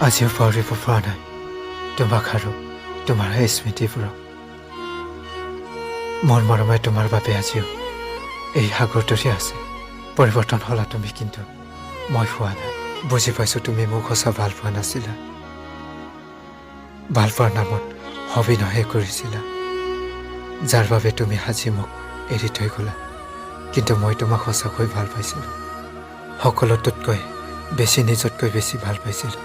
আজিও পাহৰিব পৰা নাই তোমাক আৰু তোমাৰ সেই স্মৃতিবোৰক। মোৰ মৰমে তোমাৰ বাবে আজিও এই সাগৰটোতে আছে। পৰিৱৰ্তন হ'লা তুমি, কিন্তু মই হোৱা নাই। বুজি পাইছোঁ, তুমি মোক সঁচা ভাল পোৱা নাছিলা। ভাল পোৱাৰ নামত অভিনয়হে কৰিছিলা, যাৰ বাবে তুমি আজি মোক এৰি থৈ গ'লা। কিন্তু মই তোমাক সঁচাকৈ ভাল পাইছিলোঁ, সকলোতকৈ বেছি, নিজতকৈ বেছি ভাল পাইছিলোঁ।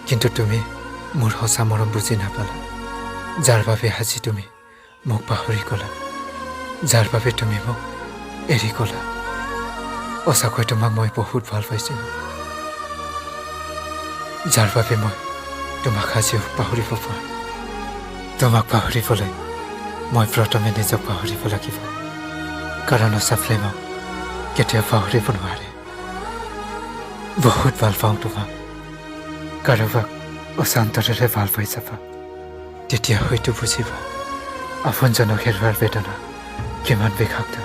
কিন্তু তুমি মোৰ সঁচা মৰম বুজি নাপালা, যাৰ বাবে আজি তুমি মোক পাহৰি গ'লা, যাৰ বাবে তুমি মোক এৰি গ'লা। সঁচাকৈ তোমাক মই বহুত ভাল পাইছিলোঁ, যাৰ বাবে মই তোমাক আজিও পাহৰিব পৰা নাই। তোমাক পাহৰিবলৈ মই প্ৰথমে নিজক পাহৰিব লাগিব, কাৰণ সঁচা প্ৰেমক কেতিয়াও পাহৰিব নোৱাৰে। বহুত ভাল পাওঁ তোমাক। কাৰোবাক অশান্তৰেৰে ভাল পাই যাবা, তেতিয়া হয়তো বুজিবা আপোনজনক হেৰুৱাৰ বেদনা কিমান বিষাক্ত।